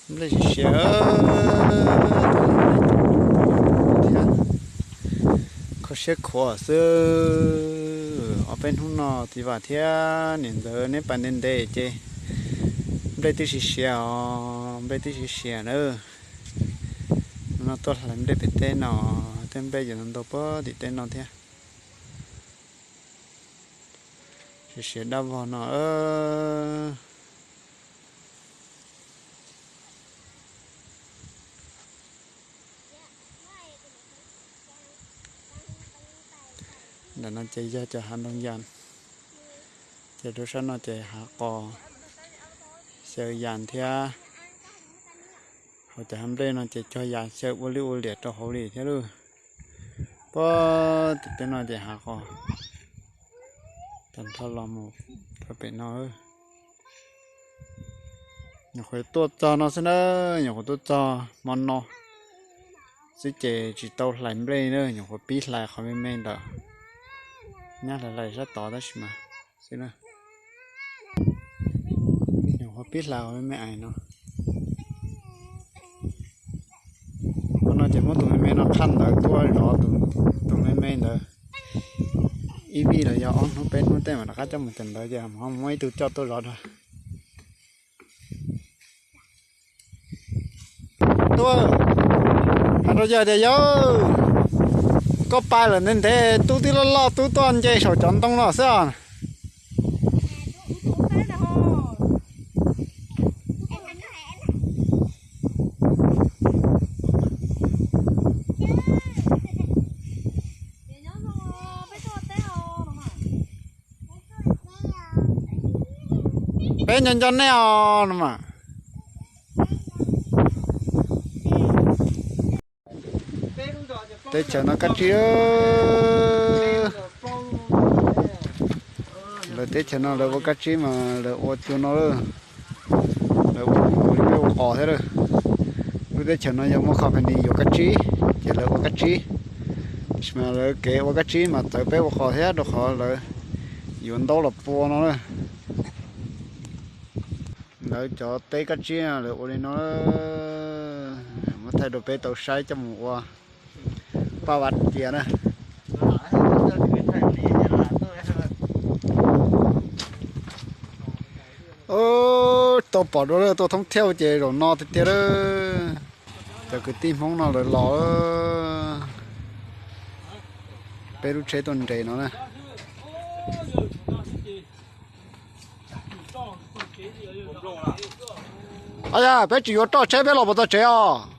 Nplej siav siav thiab kho siab khuav xwb. Ob peb hnub no txiv Vam thiab niam ntxawm neb pais ntev ntev ces nplej twb siav siav os, nplej twb siav siav na. No tuaj hlais nplej pem teb no, tej nplej yuav ntau puag tim teb no thiab. Siav siav dab vog no. Ntawm no ces yog cov hav nroog yas, ces rau sab no ces hav qos, xyaw yas thiab. Hauv cov hav nplej no ces cog yas xyaw ua liaj ua liam rau hauv li thiab lauj. Puag tim teb no ces hav qos, tag nrho los mus rau pem no. Nyuam qhuav tuaj txog no xwb na, nyuam qhuav tuaj txog hmo no xwb ces tsis tau hlais nplej na, nyuam qhuav pib hlais qhov me me ntawd, nyab hlais hlais sab tod tab sis mas xwb na. Nyuam qhuav pib hlais qhov me me ais no. Hmo no ces muab tus me me no qhaj ntawd tuaj zov tus, tus Me ntawd ib vij los yog ob hnub peb hnub tej mam rov qab coj mus cov ntawd ces ho muab ib tug coj tuaj zov rau. Tuaj, hais rau yawg tias yawg, koj pais lawm ntev ntev tub twb loj loj tub tuaj nce saum cov ntoo no xwb os. Peb nco nco nej os no mas. Teb chaws no kab tsib. Lawv teb chaws no lawv ua kab tsib mas lawv ua cua no lawm. Lawv ua li peb ua qos thiab lawm. Lub teb chaws no yog muaj company yuav kab tsib, ces lawv ua kab tsib. Mas lawv kev ua kab tsib mas txawv peb ua qos thiab rau qhov lawv yuav ntaub los pua no lawm. Lawv cov teb kab tsib lawv ua li no, muab thaij rau peb tau saib coj mus ua paj vaj cia na. Tau pom dua tuaj thoob thiab ces zaum no tiag tiag lawm. Cov kwv tij Hmoob no lawv los peb lub tsheb tuaj nres no na. Yog peb tsis yuav roj tsheb peb los puas tau tsev os?